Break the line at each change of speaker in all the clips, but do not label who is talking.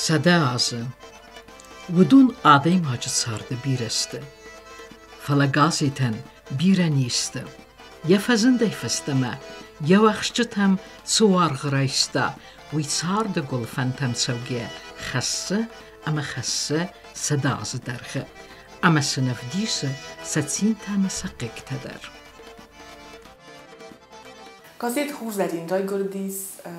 100 азы. Уыдон адӕймаджы царды бирӕ сты. Фӕлӕ газетӕн бирӕ не сты. Йӕ фӕзындӕй фӕстӕмӕ йӕ уӕхсчытӕм цы уаргъ райста, уый царды гуылфӕнтӕм цӕугӕ хӕссы ӕмӕ хӕссы 100 азы дӕргъы ӕмӕ сын ӕвдисы сӕ цинтӕ ӕмӕ сӕ хъыгтӕ дӕр.
Газет Хурзӕрин райгуырдис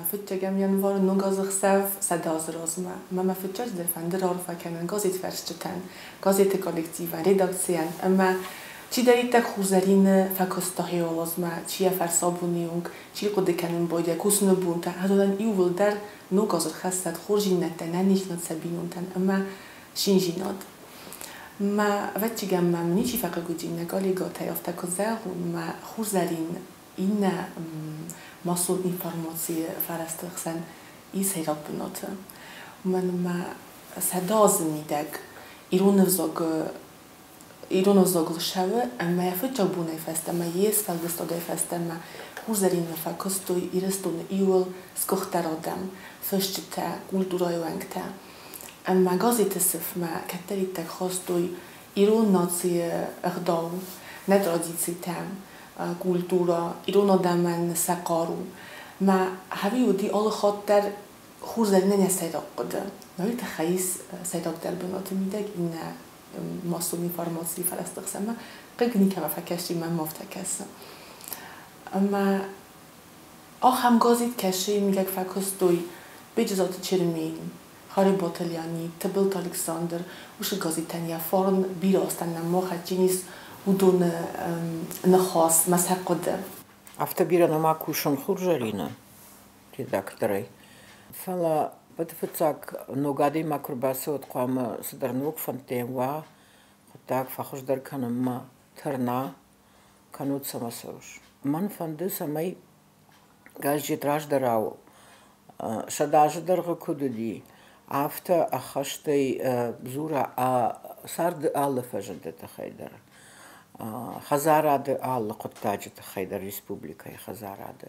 фыццӕгӕм январы ног азы хсӕв 100 азы размӕ. Мӕ мӕ фыццаджыдӕр фӕнды раарфӕ кӕнын газетфӕрсджытӕн, газеты коллективӕн, редакцийӕн ӕмӕ чидӕриддӕр Хурзӕрины фӕкуыста хиуылазмӕ, чи йӕ фӕрсы абоны онг, чи хъуыды кӕнын байдайа кусыны бонтӕ, уыдонӕн иууылдӕр ног аз ӕрхӕссӕд хорздзинӕдтӕ, нӕниздзинад сӕ бинонтӕн ӕмӕ циндзинад. Мӕ ӕвӕццӕгӕн мӕм ничи фӕхъыг уыди нӕ коллегӕтӕй, афтӕ куы зӕгъон, мӕ Хурзӕрин иннӕ массон информацийы фӕрӕзты хсӕн и сӕйраг бынаты. Уымӕн ӕмӕ 100 азы мидӕг ирон ӕвзагыл ссӕуы ӕмӕ йӕ фыццаг бонӕй фӕстӕмӕ, йе сфӕлдыстадӕй фӕстӕмӕ Хурзӕринмӕ фӕкуыстой Ирыстоны иууыл сгуыхтдӕр адӕм, фысджытӕ, культурӕйы уӕнгтӕ. Ӕмӕ газеты сыфмӕ кӕддӕриддӕр хастой ирон нацийы ӕгъдау, нӕ традицитӕ, культурӕ, ирон адӕмӕн сӕ хъару. Мӕ хӕви уыди алы хатт дӕр Хурзӕринӕн йӕ сӕйраг хъуыды. Уый тыххӕй ис сӕйрагдӕр бынаты мидӕг иннӕ массон информацийы фӕрӕзты хсӕн ӕмӕ хъыг никӕмӕ фӕкӕсы, мӕм афтӕ кӕсы. Ӕмӕ ахӕм газет кӕсы, мидӕг фӕкуыстой Беджызаты Чермен, Харебаты Леонид, Тыбылты Александр. Уыцы газетӕн йӕ фарн бирӕ азтӕн нӕм махӕджын ис уыдоны ныхас мӕ сӕ хъуыды.
Афтӕ бирӕ нӕма кусын Хурзӕрины редакторӕй. Фӕлӕ фыццаг ног адӕймаг куы рбацӕуӕд, хъуамӕ цыдӕр ног фӕндтӕ уа, хъуыддаг фӕхуыздӕр кӕнынмӕ тырна, кӕнут цӕмӕ цӕуыс. Мӕн фӕнды, цӕмӕй газет раздӕрау 100 азы дӕргъы куыд уыди, афтӕ ӕххӕстӕй дзура царды алы фӕзынды тыххӕй дӕр, хӕдзарады алы хъуыддаджы тыххӕй дӕр республикӕйы хӕдзарады.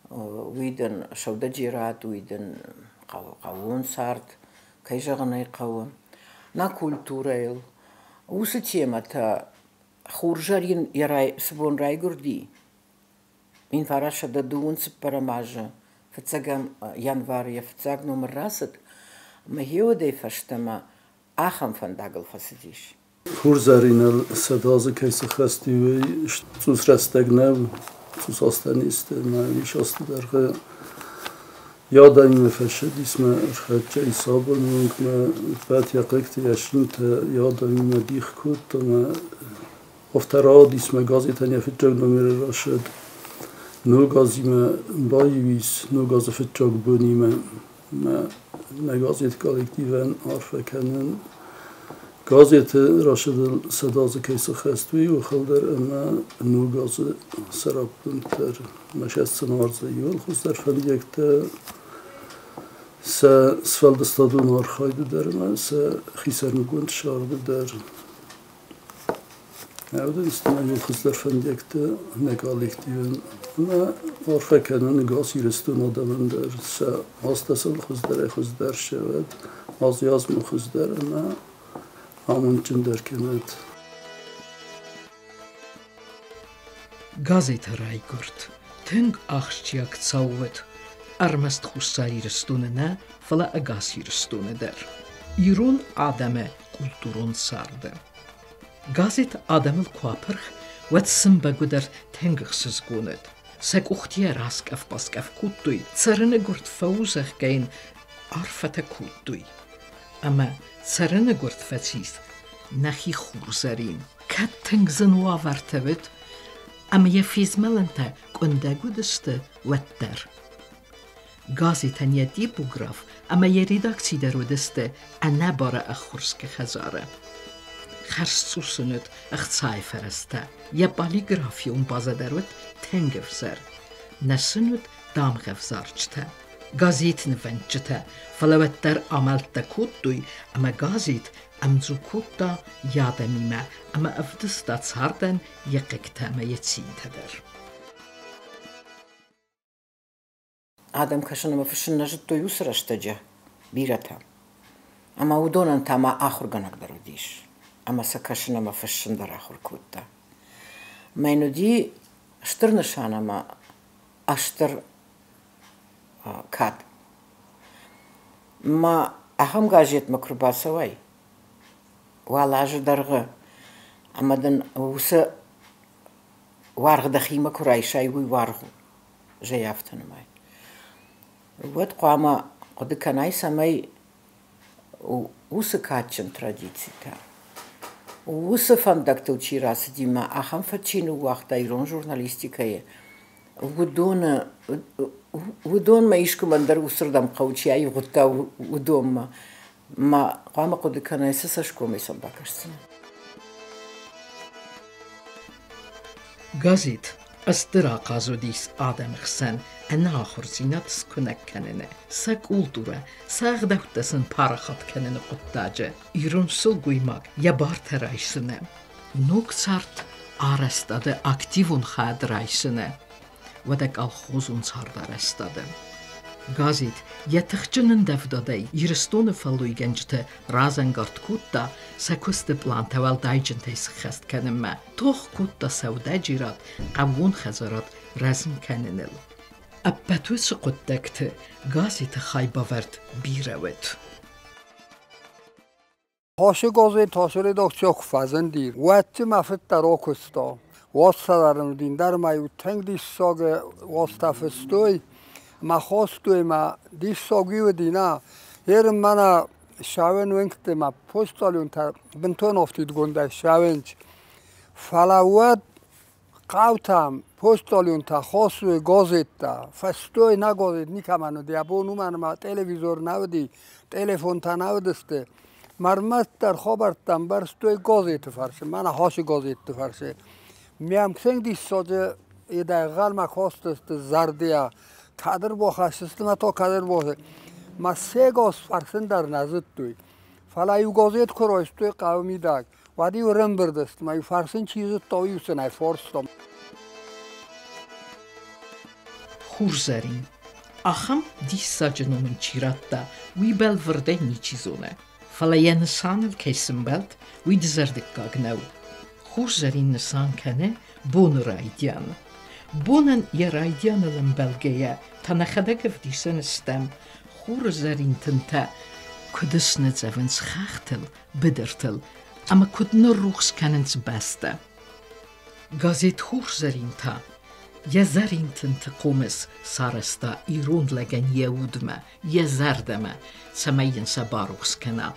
Уый дын сӕудӕджерад, уый дын хъӕууон цард, кӕй зӕгъын ӕй хъӕуы, нӕ культурӕйыл. Уыцы темӕтӕ Хурзӕрин цы бон райгуырди, 1924 азы фыццӕгӕм январы йӕ фыццаг номыр рацыд, ӕмӕ гъеуӕдӕй фӕстӕмӕ ахӕм фӕндагыл фӕцыдис.
Хурзӕриныл 100 азы кӕй сыххӕст и, уый цъус рӕстӕг нӕу, цъус азтӕ не сты, ӕмӕ ис азты дӕргъы йӕ адӕмимӕ фӕссыдис мӕ ӕрхӕццӕ ис абоны онгмӕ, ӕппӕт йӕ хъыгты, йӕ цинтӕ йӕ адӕмимӕ дих кодта ӕмӕ афтӕ рауадис мӕ газетӕн йӕ фыццаг номеры рацыд. Ног азимӕ баиу ис, ног азы фыццаг бонимӕ мӕ нӕ газеты коллективӕн арфӕ кӕнын. Газеты рацыдыл 100 азы кӕй сыххӕст, уый охыл дӕр ӕмӕ ног азы сӕраппонд дӕр мӕ сӕ ардзӕ иуыл хуыздӕр фӕндиӕгтӕ сӕ сфӕлдыстадон архайды дӕр ӕмӕ сӕ хисӕрмагонд сӕрды дӕр. Ӕвдыст ма иу хуыздӕр фӕндиӕгтӕ нӕ коллективӕн ӕмӕ арфӕ кӕнын ӕгас Ирыстоны адӕмӕн дӕр сӕ азтӕ сыл хуыздӕрӕй-хуыздӕр ссӕуӕд, аз-азмӕ хуыздӕр ӕмӕ амондджындӕр кӕнӕд.
Газеты райгуырд тынг ахсджиаг цау уыд ӕрмӕст Хуссар Ирыстоны нӕ, фӕлӕ ӕгас Ирыстоны дӕр. Ирон адӕмы культурон царды. Газет адӕмыл куы апырх, уӕд сын бӕгуыдӕр тынг ӕхсызгон уыд. Сӕ къухтӕ раскъӕф-баскъӕф кодтой, цӕрыны гуырд фӕу, зӕгъгӕ йын арфӕтӕ кодтой. Ӕмӕ цӕрыны гуырд фӕцис нӕхи Хурзӕрин. Кӕд тынг зын уавӕртӕ уыд ӕмӕ йӕ фезмӕлӕнтӕ къуындӕг уыдысты, уӕддӕр. Газетӕн йӕ типограф ӕмӕ йӕ редакци дӕр уыдысты ӕнӕбары ӕххуырсгӕ хӕдзары. Хӕрзцъус ын уыд ӕхцайы фӕрӕзтӕ, йӕ полиграфион базӕ дӕр уыд тынг ӕвзӕр. Нӕ сын уыд дамгъӕвзарджытӕ, газетнывӕндджытӕ, фӕлӕ уӕддӕр амӕлттӕ кодтой ӕмӕ газет ӕмдзу кодта йӕ адӕмимӕ ӕмӕ ӕвдыста цардӕн йӕ хъыгтӕ ӕмӕ йӕ цинтӕ дӕр.
Адӕм кӕсын ӕмӕ фыссын нӕ зыдтой уыцы рӕстӕджы бирӕтӕ. Ӕмӕ уыдонӕн та ма ахуыргӕнӕг дӕр уыдис. Ӕмӕ сӕ кӕсын ӕмӕ фыссын дӕр ахуыр кодта. Мӕ йын уыди стыр нысан ӕмӕ стыр кад. Ма ахӕм газетмӕ куы рбацӕуай, уал азы дӕргъы, ӕмӕ дын уыцы уаргъ дӕхимӕ куы райсай, уый уаргъ у, зӕй афтӕ нымай. Уӕд хъуамӕ хъуыды кӕнай, цӕмӕй уыцы кадджын традицитӕ, уыцы фӕндӕгтыл чи рацыди ӕмӕ ахӕм фӕд чи ныууагъта ирон журналистикӕйы, уыдоны уыдонмӕ искуы ӕндӕр уыцырдӕм хъӕуы чи аивгъуыдта, уыдонмӕ ма хъуамӕ хъуыды кӕнай, цы цӕсгомӕй сӕм бакӕсдзынӕ.
Газет стыр ахъаз уыдис адӕмы хсӕн ӕнахуырдзинад скуынӕг кӕныны, сӕ культурӕ, сӕ ӕгъдӕуттӕ сын парахат кӕныны хъуыддаджы. Ирон сылгоймаг йӕ бартӕ райсыны, ног цард арӕзтады активон хайад райсыны, уӕдӕ колхозон цардарӕзтады. Газет йӕ тыхджын ӕндӕвдадӕй Ирыстоны фӕллойгӕнджыты разӕнгард кодта сӕ куысты пълантӕ уӕлдайджынтӕй сыххӕст кӕнынмӕ, тох кодта сӕудӕджерад, хъӕууон хӕдзарад рӕзын кӕныныл. Ӕппӕт уыцы хъуыддӕгты газеты хайбавӕрд бирӕ уыд.
Хосы газет хосы редакцийы куы фӕзынди, уӕд мӕ фыд дӕр акуыста. Уацхӕларын уыди, дӕр ма-иу тынг диссаг уацтӕ фыстой, мӕ хастой мӕ диссаг уыди, нӕ. Ерын мӕнӕ ссӕуӕн уынгты мӕ почтальонтӕ бынтон афтидгондӕй ссӕуынц. Фӕлӕ уӕд хъӕутӕм почтальонтӕ хастой газеттӕ, фыстой нӕ газет никӕмӕн уыди, абон уымӕн ӕмӕ телевизор нӕ уыди, телефонтӕ нӕ уыдысты. Ӕрмӕстдӕр хабӕрттӕ ӕмбӕрстой газеты фӕрцы, мӕнӕ Хосы газетты фӕрцы. Мӕм тынг диссаджы ӕгъгъӕлмӕ кастысты зӕрдийӕ. Кадр бахӕссысты мӕ та кадр бахӕссысты. Мӕ сегас фӕрсын дӕр нӕ зыдтой. Фӕлӕ-иу газет куы райстой хъӕуы мидӕг, уӕд-иу ӕрӕмбырд сты, мӕ-иу фӕрсын чи зыдта, уый-иу сын ӕй фарста.
Хурзӕрин. Ахӕм диссаджы ном ын чи радта, уый бӕлвырдӕй ничи зоны. Фӕлӕ йӕ нысаныл кӕй сымбӕлд, уый дызӕрдыггаг нӕу. Хурзӕрин нысан кӕны боны райдиан. Бонӕн йӕ райдианыл ӕмбӕлгӕйӕ та нӕхӕдӕг ӕвдисӕн стӕм, хуры зӕрин тынтӕ куыд сныдзӕвынц хӕхтыл, быдыртыл ӕмӕ куыд ныррухс кӕнынц бӕстӕ. Газет «Хурзӕрин» та йӕ зӕрин тынты хъомыс сарӕзта ирон лӕгӕн йӕ удмӕ, йӕ зӕрдӕмӕ, цӕмӕй йын сӕ барухс кӕна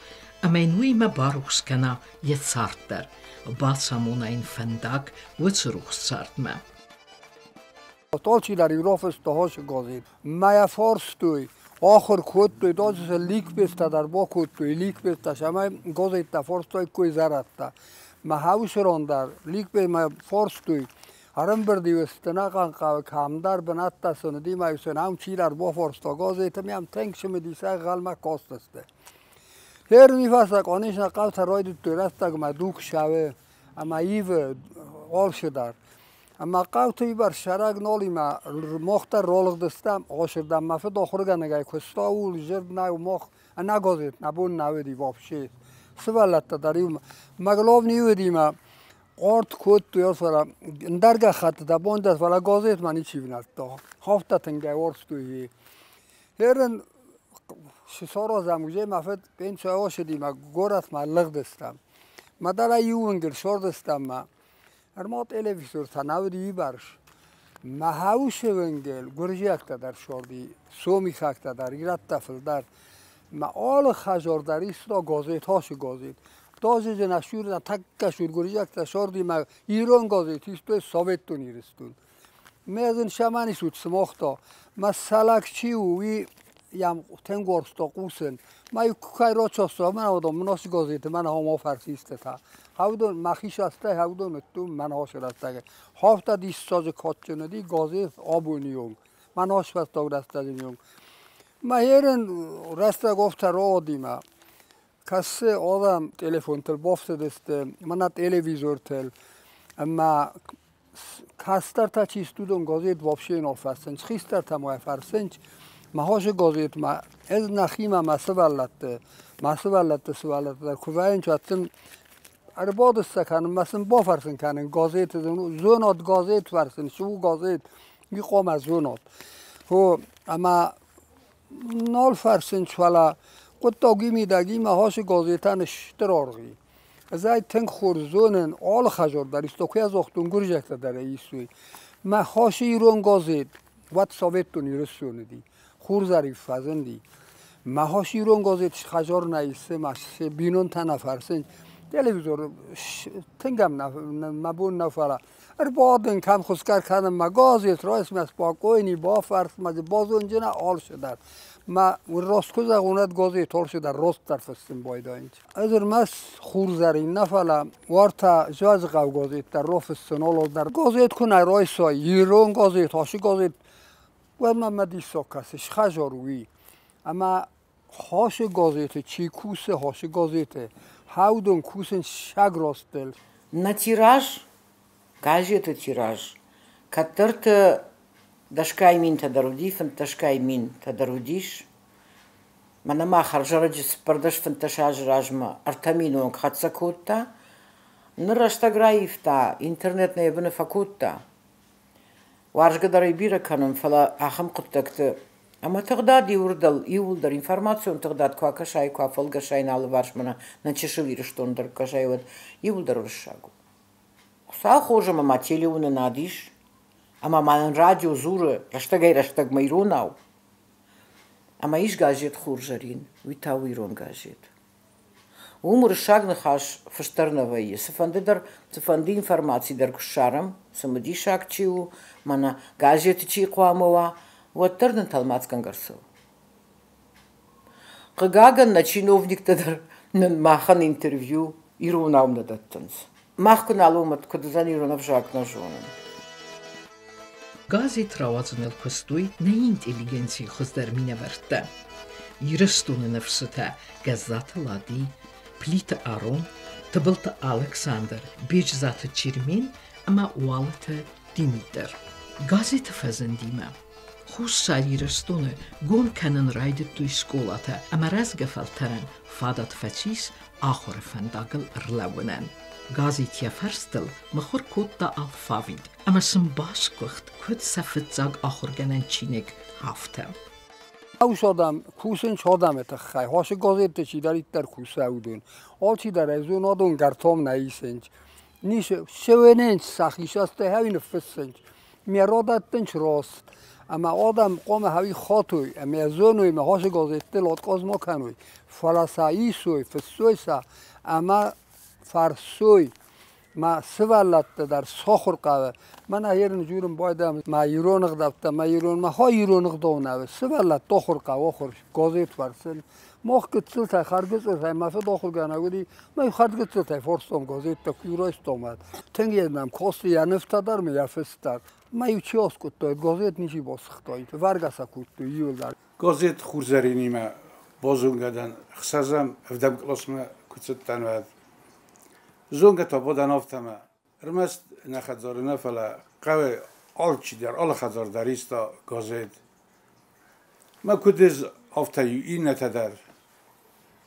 ӕмӕ йын уыимӕ барухс кӕна йӕ цард дӕр, бацамона йын фӕндаг уыцы рухс цардмӕ.
Алчидӕр рафыста Хосы газет. Мӕ фарстой, ахуыр кодтой, даже ликбезтӕ дӕр бакодтой, ликбезтӕ, цӕмӕй газеттӕ фарстаиккой зӕрӕдтӕ. Мӕ хӕусырон дӕр ликбезмӕ фарстой, ӕрӕмбырд-иу сты ӕнӕхъӕн хъӕуы кӕмдӕр бынӕттӕ сын уыди, ӕмӕ-иу сын ам чидӕр бафарста газеты, ӕмӕ йӕм тынг цымыдисӕй ӕнхъӕлмӕ кастысты. Ферми фӕстӕ, конечно, хъӕутӕ райдыдтой рӕстӕгмӕ дуг цӕуы ӕмӕ ивы алцыдӕр. Ӕмӕ хъӕуты ивар сӕраг нолимӕ мах дӕр ралыгъдыстӕм Осырдӕм. Мӕ фыд ахуыргӕнӕгӕй куыста, ууыл зӕрд нӕу мах ӕнӕ газет нӕ бон нӕ уыди вообще. Сывӕллӕттӕ дӕр иумӕ. Мӕ главный уыди мӕ къорд кодтой, фӕлӕ ӕндӕр гӕххӕттытӕ бон дӕр, фӕлӕ газетмӕ ничи внӕлдта. Хафтӕ тынгӕй уарзтой. Ерын саразӕм уже мӕ фыд пенсийӕ ацыди мӕ горӕтмӕ лыгъдыстӕм. Мӕ дӕлӕ иу уынгыл сордыстӕм мӕ ӕрмӕст телевизортӕ нӕ уыди уыйбӕрц. Мӕ хаусы уынгыл гуырдзиӕгтӕ дӕр сорди, сомихӕгтӕ дӕр, ирӕттӕ фылдӕр. Мӕ алы хӕдзар дӕр иста газет, Хосы газет. Даже же нӕ сур, нӕ тӕккӕ сур гуырдзиӕгтӕ сорди мӕ ирон газет истой Советон Ирыстон. Мӕ зын сӕмӕн исут сымах та. Мӕ салӕг чи у, уый йӕм тынг уарзта хъусын. Мӕ иу кӕй рачаста, мӕнӕ уыдон мын газеты, мӕнӕ ам афарсистытӕ. Хӕудон, мӕхи састӕй хӕудон уыдтон, мӕн рӕстӕгӕй. Хафта диссаджы кадджын уыди газет абоны онг. Мӕн фӕстаг рӕстӕджы онг. Мӕ ерын рӕстӕг афтӕ рауади мӕ. Кӕсы адӕм телефонтыл бафтыдысты, мӕнӕ телевизортыл. Ӕмӕ кӕстӕртӕ чи студон газет вообще нал фӕрсынц, хистӕртӕ ма фӕрсынц. Мӕ газетмӕ ӕз нӕхимӕ мӕ сывӕллӕтты, мӕ сывӕллӕтты сывӕллӕтты дӕр куы вӕййынц, уӕд сын ӕрбадыс сӕ кӕнын, мӕ сын бафӕрсын кӕнын газеты, зонад газет фӕрсын, цы у газет, уый хъуамӕ зонат. Хо, ӕмӕ нал фӕрсынц, фӕлӕ хъуыддаг уый мидӕг и, мӕ ацы газетӕн стыр аргъ и. Ӕз ӕй тынг хорз зонын, алы хӕдзар дӕр исты куы загътон, гуырдзиӕгтӕ дӕр ӕй исой. Мӕ хасы ирон газет, уӕд Советон Ирыстон уыди, Хурзӕрин фӕзынди. Мӕ хасы ирон газет хӕдзар нӕ исы, мӕ бинонтӕ нӕ фӕрсынц. Телевизор тынг ӕм мӕ бон нӕ фӕлӕ ӕрбадын, кӕм хуысгӕ кӕнын, мӕ газет райс, мӕ спокойный бафӕрс, мӕ дзы базонджынӕ алцыдӕр. Мӕ раст куы зӕгъон, уӕд газет алцыдӕр растдӕр фыссын байдайынц. Ӕз ӕрмӕст Хурзӕрин нӕ, фӕлӕ уартӕ Дзӕуджыхъӕуы газет дӕр рафыссын, алал дӕр. Газет куы нӕ райсай, ирон газет, ацы газет, уӕд мӕм мӕ диссаг кӕсы, схӕзар уый. Ӕмӕ Хасы газеты чи кусы, Хасы газеты, хӕудон кусынц сагростыл.
Нӕ тираж, газеты тираж, кӕддӕрты дӕсгай минтӕ дӕр уыди, фынддӕсгай минтӕ дӕр уыдис. Мӕнӕ ма хӕрзӕрӕджы 14-15 азы размӕ 3 мины онг хӕццӕ кодта. Ныр рӕстӕг раивта, интернет нӕ йӕ быны фӕкодта. Уарзгӕ дӕр ӕй бирӕ кӕнӕм, фӕлӕ ахӕм хъуыддӕгты ӕмӕ тыгъдад иууылдӕр информацион тыгъдад куы акӕсай, куы афӕлгӕсай нӕ алыварс мӕнӕ нӕ чысыл Ирыстон дӕр куы кӕсай, уӕд иууылдӕр уырыссаг у. Хуыцау хорз, ӕмӕ ма телеуынынад ис, ӕмӕ ма нын радио дзуры рӕстӕгӕй-рӕстӕгмӕ иронау. Ӕмӕ ис газет «Хурзӕрин», уый та у ирон газет. Уым уырыссаг ныхас фыст дӕр нӕ вӕййы. Цыфӕнды дӕр, цыфӕнды информаци дӕр куы ссарӕм, цымыдисаг чи у, мӕнӕ газеты чи хъуамӕ уа, уӕддӕр нын тӕлмацгӕнгӕ ӕрцӕуы. Хъыгагӕн, нӕ чиновниктӕ дӕр нын махӕн интервью иронау нӕ дӕттынц. Мах куы нал уӕм, куыд уыдзӕн ирон ӕвзаг нӕ зонын.
Газет рауадзыныл куыстой нӕ интеллигенцийы хуыздӕр минӕвӕрттӕ. Ирыстоны ныфсытӕ Гӕззаты Лади, Плиты Арон, Тыбылты Алыксандр, Беджызаты Чермен ӕмӕ Уалыты Димитр. Газеты фӕзындимӕ Хуссар Ирыстоны гом кӕнын райдыдтой скъолатӕ ӕмӕ рӕзгӕ фӕлтӕрӕн фадат фӕцис ахуыры фӕндагыл ӕрлӕууынӕн. Газет йӕ фӕрстыл мыхуыр кодта алфавит ӕмӕ сын басгуыхт куыд сӕ фыццаг ахуыргӕнӕн чиныг, афтӕ.
Ус адӕм кусынц адӕмы тыххӕй, ацы газетты чидӕриддӕр куса, уыдон. Алчидӕр ӕй зонадон гӕртам нӕ исынц. Ницы, сеуененц сӕхицӕстӕ хӕуи ныффыссынц. Ме радӕттынц раст. Ӕмӕ адӕм хъуамӕ хӕуи хатой, ӕмӕ зоной, ӕмӕ ацы газетты латкъаз ма кӕной, фӕлӕ сӕ исой, фыссой сӕ ӕмӕ фӕрсой. Мӕ сывӕллӕтты дӕр сахуыр хъӕуы. Мӕнӕ ерын дзурын байдайӕм, мӕ ирон ӕгъдӕуттӕ, мӕ ирон, мӕ ха ирон ӕгъдау нӕ сывӕллӕтты ахуыр хъӕуы, ахуыр газет фӕрсын. Мах гыццылтӕй, хӕргыцъылтӕй, мӕ фыд ахуыргӕнӕг уыди, мӕ хӕргыцъылтӕй фарстам газеттӕ, куы райстам, уӕд. Тынг йӕ нӕм касти йӕ нывтӕ дӕр ӕмӕ йӕ фыст дӕр. Мӕ-иу чи аскъуыдтаид, газет ничи басыгътаид, вӕргӕ сӕ кодтой иууылдӕр.
Газет «Хурзӕринимӕ» базонгӕ дӕн ӕхсӕзӕм, ӕвдӕм къласмӕ куы цыдтӕн, уӕд. Зонгӕ та бадӕн афтӕмӕ. Ӕрмӕст нӕ хӕдзары нӕ, фӕлӕ хъӕуы алчидӕр, алы хӕдзар дӕр иста газет. Мӕ куыд ӕз, афтӕ-иу иннӕтӕ дӕр.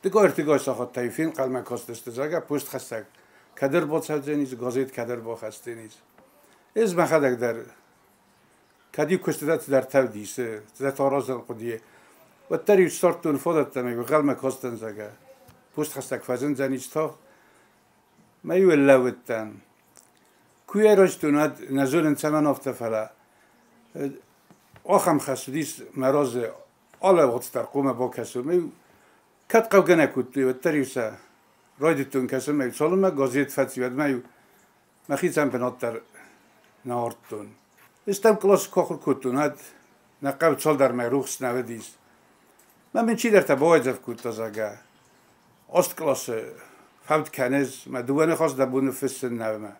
Дыгай-ӕртыгай сахаттӕ-иу фенхъӕлмӕ кастысты, зӕгъгӕ, постхӕссӕг кӕд ӕрбацӕудзӕнис, газет кӕд ӕрбахӕсдзӕнис. Ӕз мӕхӕдӕг дӕр кӕд-иу куыстытӕ цыдӕр тӕвд исы, цыдӕртӕ аразын хъуыди, уӕддӕр-иу ссардтон фадӕттӕ ӕмӕ ӕнхъӕлмӕ кастӕн, зӕгъгӕ, постхӕссӕг фӕзындзӕнис тагъд. Мӕ-иу ӕрлӕууыдтӕн. Куы йӕ райстон, уӕд нӕ зонын цӕмӕн афтӕ, фӕлӕ ахӕм хӕс уыдис мӕ разы алы ӕвгъуыддӕр хъуамӕ бакӕсон. Мӕ-иу кӕд хъӕугӕ нӕ кодтой, уӕддӕр-иу сӕ райдыдтон кӕсын, мӕ-иу цалынмӕ газет фӕци, уӕдмӕ-иу мӕхицӕн бынат дӕр нӕ ардтон. Стӕм къласы куы ахуыр кодтон, уӕд нӕ хъӕуы цалдӕрмӕ рухс нӕ уыдис. Мӕ мын чидӕртӕ бауайдзӕф кодта, зӕгъгӕ, аст къласы фӕуд кӕныс, мӕ дыууӕ ныхас дӕ бон ныффыссын нӕу мӕ.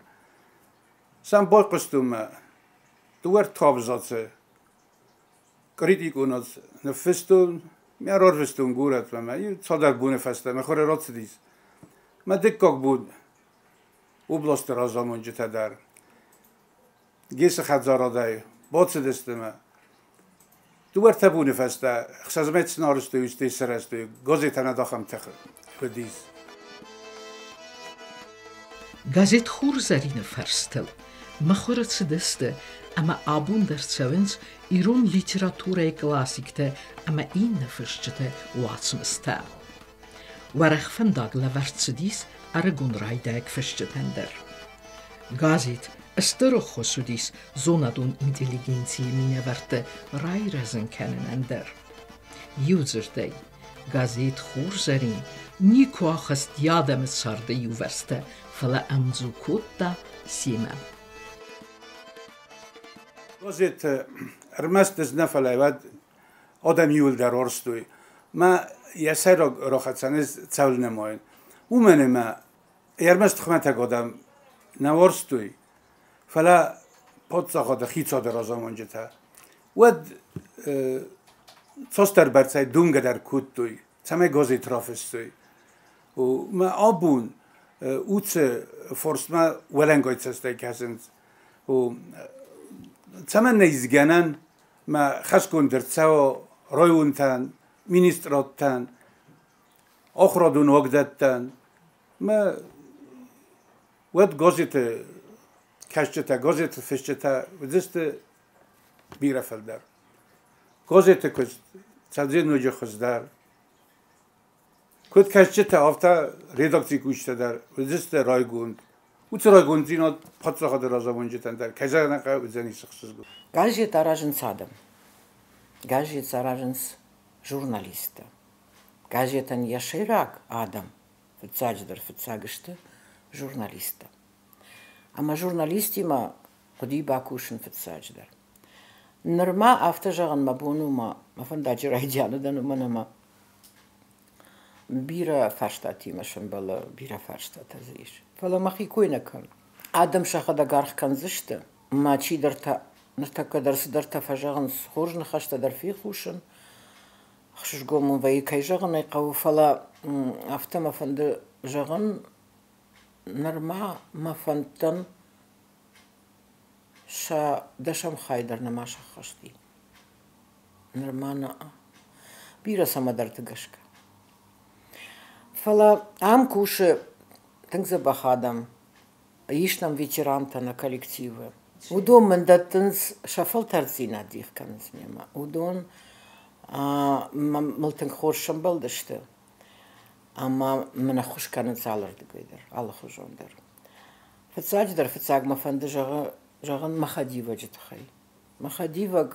Сӕм байхъуыстон мӕ дыууӕ абзацы критикон ныффыстон, мӕ рарвыстон горӕтмӕ, мӕ иу цалдӕр боны фӕстӕ мӕ хуры рацыдис. Мӕ дыккаг бон областы разамонджытӕ дӕр ГЭС-ы хӕдзарадӕй бацыдысты мӕ. Дыууӕ-ӕртӕ боны фӕстӕ ӕхсӕзмӕй цынарыстой, стӕй сарӕзтой, газетӕн ахӕм тых уыдис.
Газет «Хурзӕрин»-ы фӕрстыл мыхуыры цыдысты ӕмӕ абон дӕр цӕуынц ирон литературӕйы классиктӕ ӕмӕ иннӕ фысджыты уацмыстӕ. Уӕрӕх фӕндаг лӕвӕрд цыдис ӕрыгон райдайӕг фысджытӕн дӕр. Газет стыр ӕххуыс уыдис зонадон интеллигенцийы минӕвӕртты райрӕзын кӕнынӕн дӕр. Иудзырдӕй, газет «Хурзӕрин» никуы ахызт йӕ адӕмы царды иувӕрстӕ, фӕлӕ ӕмдзу кодта семӕ.
Газет ӕрмӕст ӕз нӕ, фӕлӕ уӕд адӕм иуылдӕр уарзтой. Мӕ йӕ сӕйраг рахӕцӕн ӕз цӕуыл нымайын, уымӕн ӕмӕ ӕрмӕст хуымӕтӕг адӕм нӕ уарзтой, фӕлӕ паддзахады хицауады разамонджытӕ. Уӕд цасдӕрбӕрцӕй думгӕ дӕр кодтой, цӕмӕй газет рафыссой. Мӕ абон уыцы фарстмӕ уӕлӕнгай цӕстӕй кӕсынц. Цӕмӕн нӕ ис гӕнӕн, мӕ хӕсгонд ӕрцӕуа районтӕн, министрадтӕн, ахуырадон уагдӕттӕн, мӕ уӕд газеты кӕсджытӕ, газеты фысджытӕ уыдзысты бирӕ фылдӕр. Газеты куыст цӕудзӕн ноджы хуыздӕр. Куыд кӕсджытӕ, афтӕ редакцийы кусджытӕ дӕр уыдзысты райгонд. Уыцы райгонддзинад паддзахады разамонджытӕн дӕр, кӕй зӕгъын ӕй хъӕуы, уыдзӕнис ӕхсызгон.
Газет аразынц адӕм. Газет аразынц журналисттӕ. Газетӕн йӕ сӕйраг адӕм фыццаджыдӕр фыццаг сты журналисттӕ. Ӕмӕ журналисттимӕ хъуыди бакусын фыццаджыдӕр. Нырма афтӕ зӕгъын мӕ бон у, мӕ фӕндаджы райдианы дӕн, уымӕн ӕмӕ бирӕ фарстатимӕ сӕмбӕлы, бирӕ фарстатӕ дзы ис. Фӕлӕ мӕхи кой нӕ кӕнын. Адӕм сӕхӕдӕг аргъ кӕндзысты, ма чидӕртӕ ныртӕккӕ дӕр цыдӕртӕ фӕзӕгъынц, хорз ныхӕстӕ дӕр фехъусын. Ӕхсызгон мын вӕййы, кӕй зӕгъын ӕй хъӕуы, фӕлӕ афтӕ мӕ фӕнды зӕгъын, нырма мӕ фӕндтӕн сӕ дӕсӕм хай дӕр нӕма сӕххӕст и. Нырма нӕ. Бирӕ цӕмӕдӕрты гӕсгӕ. Фӕлӕ ам кусы тынг дзӕбӕх адӕм. Ис нӕм ветерантӕ нӕ коллективы. Уыдон мын дӕттынц сӕ фӕлтӕрддзинад дих кӕнынц мемӕ. Уыдон мыл тынг хорз сӕмбӕлдысты ӕмӕ мын ӕххуыс кӕнынц алырдыгӕй дӕр, алыхуызон дӕр. Фыццаджыдӕр фыццаг мӕ фӕнды зӕгъын мӕ хӕдивӕджы тыххӕй. Мӕ хӕдивӕг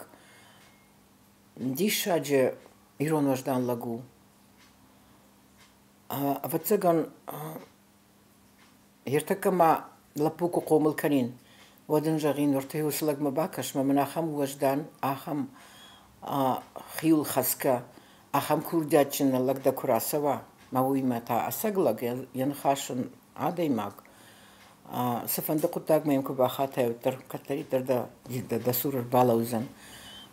диссаджы ирон уӕздан лӕг у. Ӕвӕццӕгӕн, ӕртӕккӕ ма лӕппу куы хъомыл кӕнин, уӕд ын зӕгъин, уӕртӕ уыцы лӕгмӕ бакӕс, мӕ мын ахӕм уӕздан, ахӕм хиуылхӕцгӕ, ахӕм курдиатджын лӕг дӕ куы рацӕуа, мӕ уыимӕ та ӕцӕг лӕг, йӕ ныхас ын адӕймаг, цыфӕнды хъуыддагмӕ йӕм куы бахатай, уӕддӕр кӕддӕриддӕр дӕ цур ӕрбалӕудзӕн.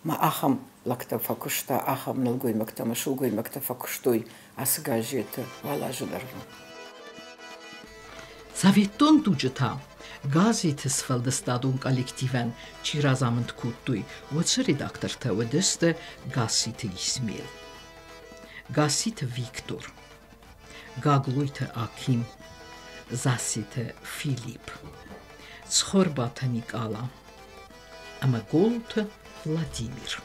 Мӕ ахӕм лӕгтӕ фӕкуыста, ахӕм нӕлгоймӕгтӕ ӕмӕ сылгоймӕгтӕ фӕкуыстой ацы газеты уал азы дӕргъы.
Советон дуджы та газеты сфӕлдыстадон коллективӕн чи разамынд кодтой, уыцы редактортӕ уыдысты Гасситы Исмел, Гасситы Виктор, Гаглойты Аким, Зассеты Филипп, Цхуырбаты Никъала ӕмӕ Голуты Владимир.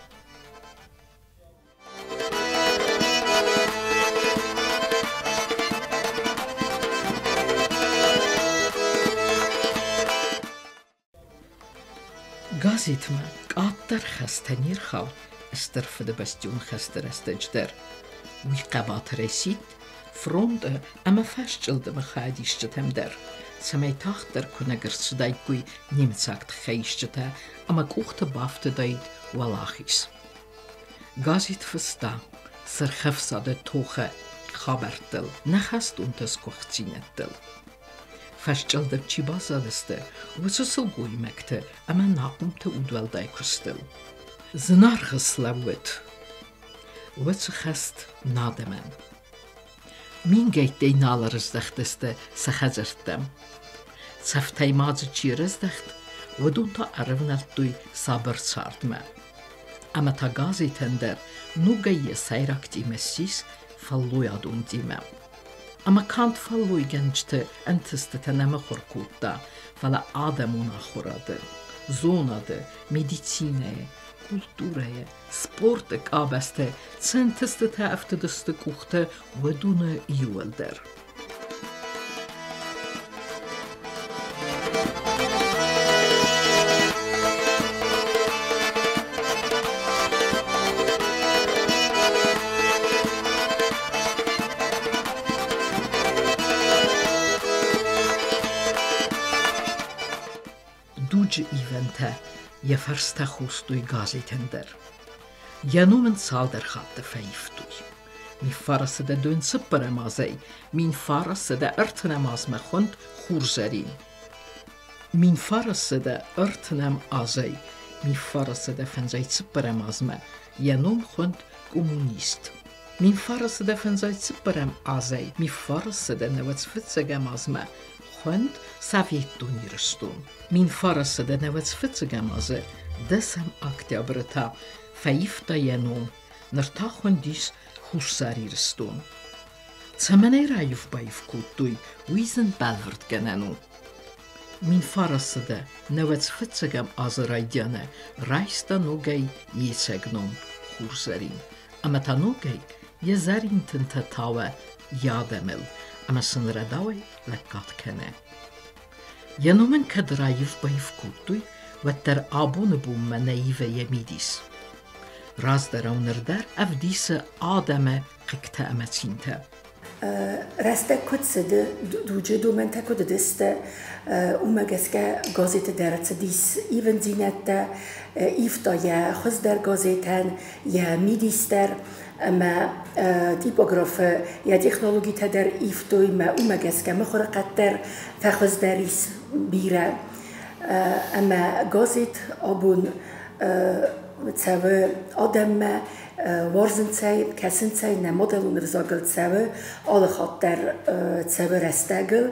Газетмӕ къаддӕр хӕстӕ не рхауд Стыр Фыдыбӕстӕйон хӕсты рӕстӕджы дӕр. Уый хъӕбатырӕй сидт фронты ӕмӕ фӕсчъылдымы хайадисджытӕм дӕр, цӕмӕй тагъддӕр куынӕг ӕрцыдаиккой немыцаг тыххӕйисджытӕ ӕмӕ къухты бафтыдаид уӕлахиз. Газет фыста Сырхӕфсады тохы хабӕрттыл, нӕ хӕстонты сгуыхтдзинӕдтыл. Фӕсчъылдым чи баззадысты, уыцы сылгоймӕгты ӕмӕ ӕнахъомты удуӕлдай куыстыл. Зынаргъ слӕууыд уыцы хӕст нӕ адӕмӕн. Мингӕйттӕй нал ӕрыздӕхтысты сӕ хӕдзӕрттӕм. Цӕфтӕй ма дзы чи ӕрыздӕхт, уыдон та ӕрӕвнӕлдтой сабыр цардмӕ. Ӕмӕ та газетӕн дӕр ногӕй йӕ сӕйраг темӕ ссис фӕллойадон темӕ. Ӕмӕ канд фӕллойгӕнджыты ӕнтыстытӕ нӕ мыхуыр кодта, фӕлӕ адӕмон ахуырады, зонады, медицинӕйы, культурӕйы, спорты къабӕзты цы ӕнтыстытӕ ӕфтыдысты къухты, уыдоны иуылдӕр. Дуджы ивӕнтӕ йӕ фӕрстӕ хостой газетӕн дӕр. Йӕ ном ын цалдӕр хатты фӕивтой. Ниффарасыдӕ дон цыппӕрӕм азӕй 1930 азмӕ хуынд Хурзӕрин. 1930 азӕй 1954 азмӕ йӕ ном хуынд Коммунист. 1954 азӕй 1995 азмӕ хуынд Советон Ирыстон. 1995 азы дӕсӕм октябры та фӕивта йӕ ном, ныр та хуындис Хуссар Ирыстон. Цӕмӕн ӕй раив-баив кодтой, уый зын бӕлвырдгӕнӕн у. 1995 азы райдианы райста ногӕй йе цӕг ном Хурзӕрин ӕмӕ та ногӕй йӕ зӕрин тынтӕ тауа йӕ адӕмыл ӕмӕ сын рӕдауӕй лӕггад кӕны. Йӕ ном ын кӕд раив-баив кодтой, уӕддӕр абоны бонмӕ нӕ ивы йӕ мидис. Раздӕрау ныр дӕр ӕвдисы адӕмы хъыгтӕ ӕмӕ цинтӕ.
Рӕстӕг куыд цыд, дуджы домӕнтӕ куыд уыдысты, уымӕ гӕсгӕ газеты дӕр цыдис ивындзинӕдтӕ, ивта йӕ хуыздӕр газетӕн, йӕ мидис дӕр ӕмӕ типографы йӕ технологитӕ дӕр ивтой, ӕмӕ уымӕ гӕсгӕ мыхуыры хъӕд дӕр фӕхуыздӕр ис бирӕ. Ӕмӕ газет абон цӕуы адӕммӕ, уарзынц ӕй, кӕсынц ӕй, нӕ мадӕлон ӕвзагыл цӕуы, алы хатт дӕр цӕуы рӕстӕгыл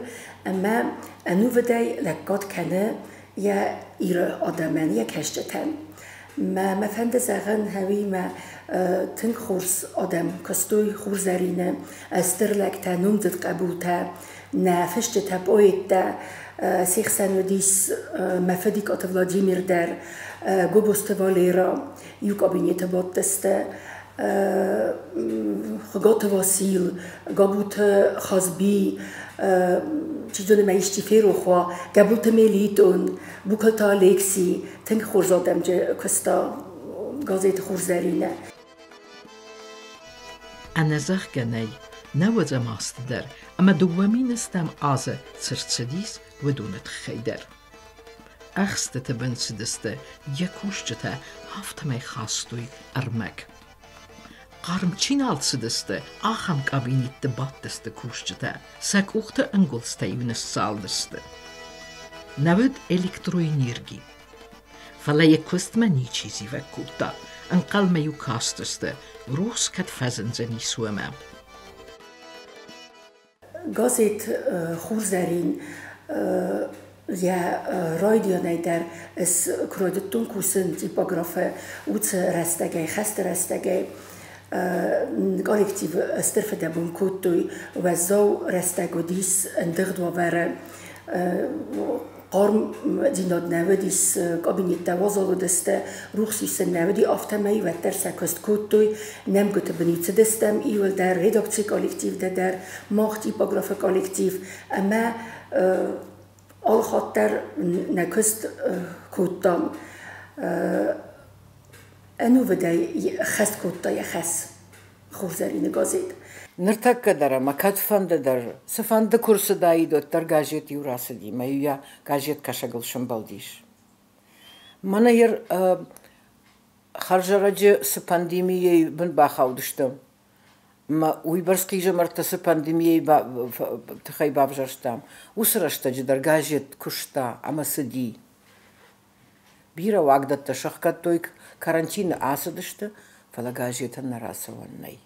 ӕмӕ ӕнувыдӕй лӕггад кӕны йӕ Иры адӕмӕн, йӕ кӕсджытӕн. Мӕ мӕ фӕнды зӕгъын, уыимӕ тынг хорз адӕм куыстой Хурзӕрины, стыр лӕгтӕ, номдзыд хъӕбултӕ, нӕ фысджытӕ, поэттӕ. Се хсӕн уыдис мӕ фыд Икъаты Владимир дӕр, Гобозты Валера, иу кабинеты бадтысты, Хуыгаты Васил, Габуты Хазби, чи зоны мӕ исчи ферох уа, Гӕбулты Мелитон, Букалты Алекси, тынг хорз адӕмджы куыста газеты Хурзӕринӕ.
Ӕнӕзӕгъгӕ нӕй, нӕуӕдзӕм азты дӕр ӕмӕ 2000 азы цы рцыдис, уыдоны тыххӕй дӕр. Ӕхстыты бын цыдысты йӕ кусджытӕ, афтӕмӕй хастой ӕрмӕг. Хъарм чи нал цыдысты, ахӕм кабинетты бадтысты кусджытӕ, сӕ къухты ӕнгуылдзтӕ-иу ныссалдысты. Нӕ уыд электроэнерги. Фӕлӕ йӕ куыстмӕ ничи зивӕг кодта, ӕнхъӕлмӕ-иу кастысты, рухс кӕд фӕзындзӕнис, уымӕ.
Газет Хурзӕрин йӕ райдианӕй дӕр ӕз куы райдыдтон кусын типографы уыцы рӕстӕгӕй, хӕсты рӕстӕгӕй коллектив стыр фыдӕбон кодтой, уӕззау рӕстӕг уыдис, ӕндыгъд уавӕры хъармдзинад нӕ уыдис, кабинеттӕ уазал уыдысты, рухс исын нӕ уыди, афтӕмӕй уӕддӕр сӕ куыст кодтой, нӕмгуыты бын цыдыстӕм иуылдӕр, редакцийы коллективтӕ дӕр, мах типографы коллектив ӕмӕ алыхатт дӕр нӕ куыст кодтам. Ӕнувыдӕй хӕст кодта йӕ хӕс Хурзӕрины газет.
Ныртӕккӕ дӕр ӕмӕ кӕдфӕнды дӕр, цыфӕнды куы рцыдаид, уӕддӕр газет иу рацыди, мӕ-иу йӕ газеткӕсӕгыл сӕмбӕлдис. Мӕнӕ йыр хӕрзӕрӕджы цы пандемийӕйы бын бахаудыстӕм, ӕмӕ уыйбӕрц хъизӕмӕрттӕ цы пандемийӕйы тыххӕй бавзӕрстам, уыцы рӕстӕджы дӕр газет куыста ӕмӕ цыди. Бирӕ уагдӕттӕ сӕхгӕдтой, карантины ацыдысты, фӕлӕ газетӕн нӕ рацӕуӕн нӕй.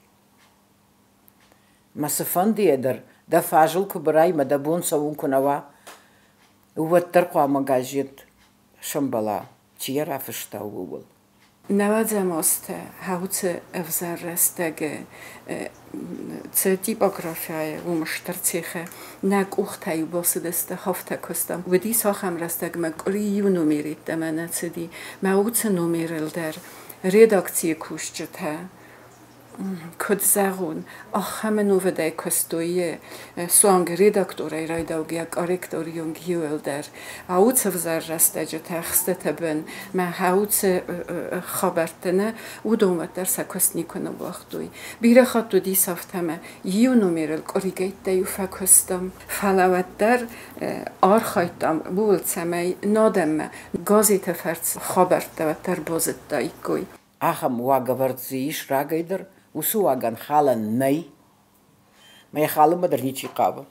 Мӕ цыфӕндыйӕ дӕр дӕ фазыл куы бырай мӕ дӕ бон цӕуын куы нӕ уа, уӕддӕр хъуамӕ газет сӕмбӕла, чи йӕ рафыста, ууыл.
Нӕуӕдзӕм азтӕ уыцы ӕвзӕр рӕстӕгы цы типографияйы уым стыр цехы нӕ къухтӕ-иу бацыдысты, афтӕ куыстам. Уыдис ахӕм рӕстӕгмӕ къуыри иу номер йеддӕмӕ нӕ цыди. Мӕ уыцы номерыл дӕр редакцийы кусджытӕ куыд зӕгъон, ахӕм ӕнувыдӕй куыстой суанг редакторӕй райдаугӕ корректоры онг иуылдӕр. Уыцы ӕвзӕр рӕстӕджытӕ ӕхстыты бын мӕ уыцы хабӕртты нӕ, уыдон уӕддӕр сӕ куыст никуы ныууагътой. Бирӕ хатт уыдис афтӕ ӕмӕ иу номерыл къуыригӕйттӕ-иу фӕкуыстам, фӕлӕ уӕддӕр архайдтам ууыл, цӕмӕй нӕ адӕммӕ газеты фӕрцы хабӕрттӕ уӕддӕр базыдтаиккой.
Ахӕм уагӕвӕрд дзы ис рагӕй дӕр, уыцы уагӕн халӕн нӕй, мӕ йӕ халынмӕ дӕр ничи хъавы.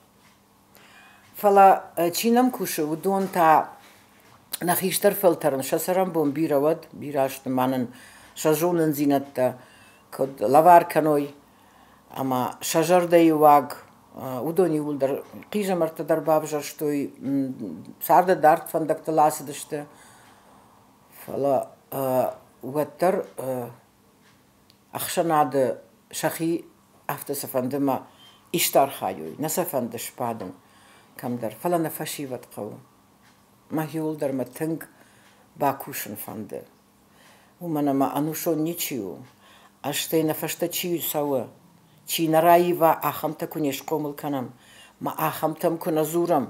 Фӕлӕ чи нӕм кусы, уыдон та нӕ хистӕр фӕлтӕрӕн сӕ цӕрӕнбон бирӕ уӕд, бирӕ сты ма нын сӕ зонындзинӕдтӕ куыд лӕвар кӕной ӕмӕ сӕ зӕрдӕйы уаг, уыдон иууылдӕр хъизӕмӕрттӕ дӕр бавзӕрстой, царды дард фӕндӕгтыл ацыдысты. Фӕлӕ уӕддӕр ӕхсӕнады сӕхи афтӕ цы фӕнды ма исты архайой, нӕ сӕ фӕнды сбадын кӕмдӕр, фӕлӕ нӕ фӕсивӕд хъӕуы. Мӕхиуыл дӕр мӕ тынг бакусын фӕнды. Уымӕн ӕмӕ ӕнусон ничи у. Стӕй нӕ фӕстӕ чи цӕуы, чи нӕ раива, ахӕмтӕ куы не схъомыл кӕнӕм, ма ахӕмтӕм куы нӕ дзурӕм,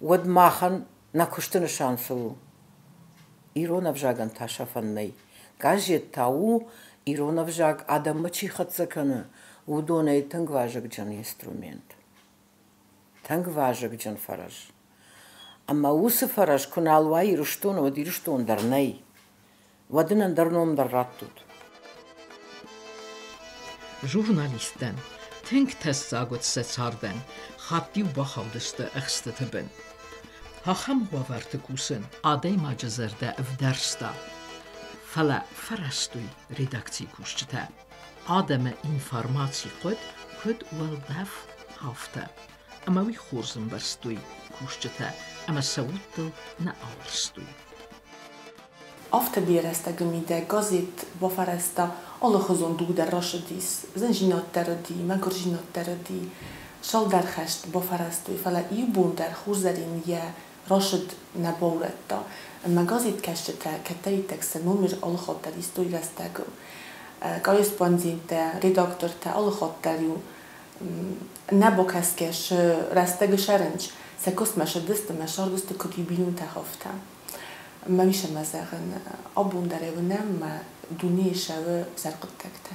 уӕд махӕн нӕ куысты нысан цы у? Ирон ӕвзагӕн та сӕфӕн нӕй. Газет та у, ирон ӕвзаг адӕммӕ чи хӕццӕ кӕны, уыдонӕй тынг вазыгджын инструмент. Тынг вазыгджын фӕрӕз. Ӕмӕ уыцы фӕрӕз куы нал уа Ирыстоны, уӕд Ирыстон дӕр нӕй. Уӕд ын ӕндӕр ном дӕр раттут.
Журналисттӕн тынг тӕссаг уыд сӕ цардӕн, хатт-иу бахаудысты ӕхстыты бын. Ахӕм уавӕрты кусын адӕймаджы зӕрдӕ ӕвдӕрзта. Фӕлӕ фӕрӕзтой редакцийы кусджытӕ. Адӕмы информаци хъуыд куыд уӕлдӕф, афтӕ. Ӕмӕ уый хорз ӕмбӕрстой кусджытӕ ӕмӕ сӕ удтыл нӕ ауӕрстой.
Афтӕ бирӕ рӕстӕгы мидӕг газет бафӕрӕзта алыхуызон дуг дӕр рацыдис, зындзинад дӕр уыди, мӕгуырдзинад дӕр уыди. Цалдӕр хӕст бафӕрӕзтой, фӕлӕ иу бон дӕр Хурзӕрин йӕ рацыд нӕ баурӕдта. Ӕмӕ газеткӕсджытӕ кӕддӕриддӕр сӕ номер алыхатт дӕр истой рӕстӕгыл. Корреспонденттӕ, редактортӕ алыхатт дӕр-иу нӕ бакӕсгӕ рӕстӕгы сӕрынч сӕ куыстмӕ сыдысты мӕ сардысты куыд иу бинонтӕ хафта. Мӕ уисӕмӕ зӕгъын, абон дӕр ӕй уынӕм, мӕ дунейы сӕуы взӕр хъуыддӕгтӕ.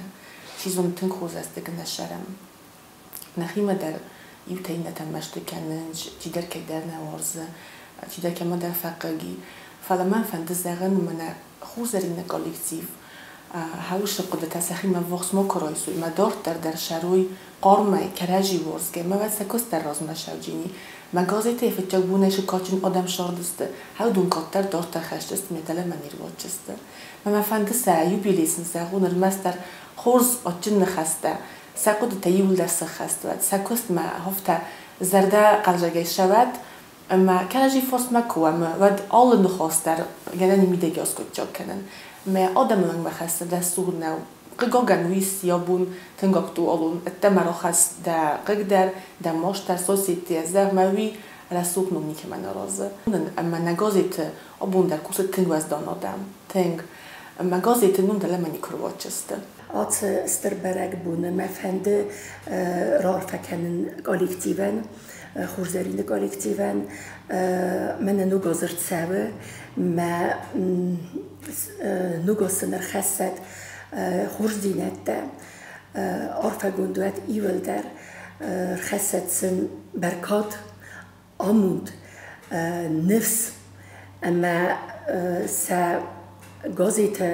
Чи зоны, тынг хорз рӕстӕг нӕ сӕрӕм. Нӕхимӕ дӕр иутӕ иннӕтӕм мӕсты кӕнынц, чидӕр кӕйдӕр нӕ уарзы, чидӕр кӕмӕдӕр фӕхъыг и. Фӕлӕ мӕн фӕнды зӕгъын, мӕнӕ Хурзӕрины коллектив хӕусы хъуыдытӕ сӕхимӕ ввахс ма куы райсой, мӕ дарддӕр дӕр сӕрой хъармӕй, кӕрӕдзи уарзгӕ, мӕ уӕд сӕ куыст дӕр размӕ сӕвджини. Мӕ газетӕй фыццаг бонӕй сыкъаджын адӕм сардысты, хӕудон кӕддӕр дарддӕр хӕсдзысты ме дӕлӕмӕ не руадздзысты. Мӕ мӕ фӕнды сӕ юбилей сын зӕгъон, ӕрмӕстдӕр хорз, адджын ныхӕстӕ, сӕ хъуыдытӕ иууылдӕр сӕххӕст уӕд, сӕ куыстмӕ афтӕ зӕрдӕ хъӕлдзӕгӕй ссӕуӕд, ӕмӕ кӕрӕдзи фарсмӕ куы уӕм, уӕд алы ныхас дӕр гӕнӕн и мидӕгӕй аскъуыддзаг кӕнын. Мӕ адӕмы уӕнгмӕ хӕссын рӕсугъд нӕу. Хъыгагӕн, уый йӕ бон тынг актуалон. Ӕддӕмӕ рахӕсс дӕ хъыг дӕр, дӕ маст дӕр соцсетьте, зӕгъ мӕ уый рӕсугъд ном никӕмӕн аразы. Ӕмӕ нӕ газеты абон дӕр кусы тынг уӕздан адӕм, тынг. Ӕмӕ газеты ном дӕлӕмӕ никуы руадздзысты.
Ацы стыр бӕрӕгбоны мӕ фӕнды раарфӕ кӕнын коллективӕн, Хурзӕрины коллективӕн. Мӕнӕ ног азырд цӕуы, мӕ ног аз сын ӕрхӕссӕд хорздзинӕдтӕ, арфӕгонд уӕд иуылдӕр, ӕрхӕссӕд сын бӕркад, амонд, ныфс ӕмӕ сӕ газеты